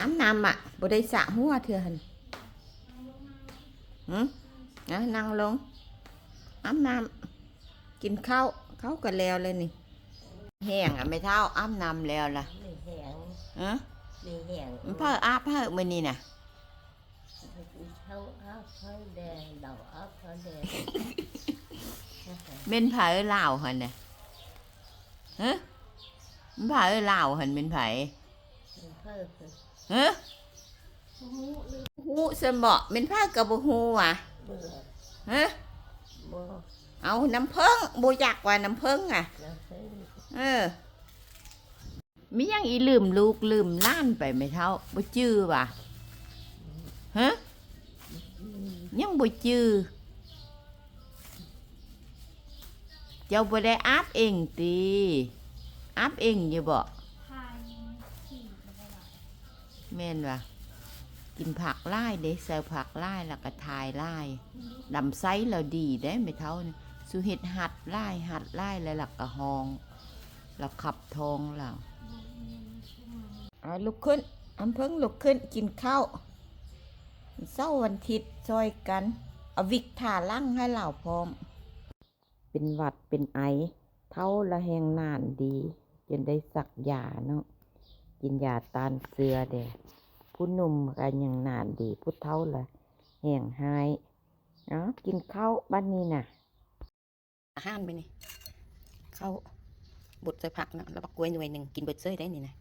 ອາບນ້ຳອະ ບໍ່ໄດ້ສະຫົວເທື່ອຫັ້ນ. ຫຶ? ນະ ນັ່ງລົງ ອາບນ້ຳ ກິນເຂົ້າ ເຂົ້າກໍແລ້ວແລ້ວນີ້. ແຫ້ງອະແມ່ເຖົ້າ ອາບນ້ຳແລ້ວລະ. ມີແຮງ ຫຶ? ມີແຮງ. ມັນໃຜອາບໃຫ້ມື້ນີ້ນະ? ເຂົາອາບໃຫ້ແດ່ ລາວອາບໃຫ້ແດ່. ແມ່ນໃຜລາວຫັ້ນນະ? ຫຶ? ແມ່ນໃຜລາວຫັ້ນ ແມ່ນໃຜ? ແມ່ນໃຜ? ຫຶ? ບໍ່ຮູ້ ຮູ້ຊັ້ນບໍ? ແມ່ນໃຜກໍບໍ່ຮູ້ຫວາ? ເອີ ຫຶ? ບໍ່ ເອົາ ນ້ຳເຜິ້ງ ບໍ່ຈັກວ່ານ້ຳເຜິ້ງອະ? ນ້ຳເຜິ້ງ ເອີ. ມີຫຍັງອີລືມລູກລືມຫຼານໄປແມ່ເຖົ້າ ບໍ່ຈື່ຫວາ? ຫຶ? ຍັງບໍ່ຈື່? ເຈົ້າບໍ່ໄດ້ອາບເອງຕິ? ອາບເອງຢູ່ບໍ? ແມ່ນຫວາ? ກິນຜັກຫຼາຍເດ້ ໃສ່ຜັກຫຼາຍ ແລ້ວກໍຖ່າຍຫຼາຍ. ລຳໄສ້ລາວດີເດ້ແມ່ເຖົ້ານີ້ ສູ່ເຮັດຫັດຫຼາຍ ຫັດຫຼາຍ ແລ້ວລາວກໍຮ້ອງ ລາວຂັບທ້ອງລາວ. ອາ ລຸກຂຶ້ນ ອຳເພິງ ລຸກຂຶ້ນກິນເຂົ້າ ເຊົ້າວັນທິດຊ່ອຍກັນ. ເອົາວິກທາຫຼັງໃຫ້ລາວພ້ອມ. ເປັນຫວັດເປັນໄອ ເຖົ້າລະແຮງໜານດີ ຈົນໄດ້ສັກຢາເນາະ ກິນຢາຕ້ານເຊື້ອເດ້. ຜູ້ໜຸ່ມກໍຍັງໜານດີ ຜູ້ເຖົ້າລະແຮງຮ້າຍ. ເອົາ ກິນເຂົ້າບັດນີ້ນະ. ອາຫານມື້ນີ້ ເຂົ້າບົດໃສ່ຜັກເນາະ ແລ້ວບັກກ້ວຍໜ່ວຍໜຶ່ງ ກິນເບິດເຊີຍໄດ໋ນີ້ນະ.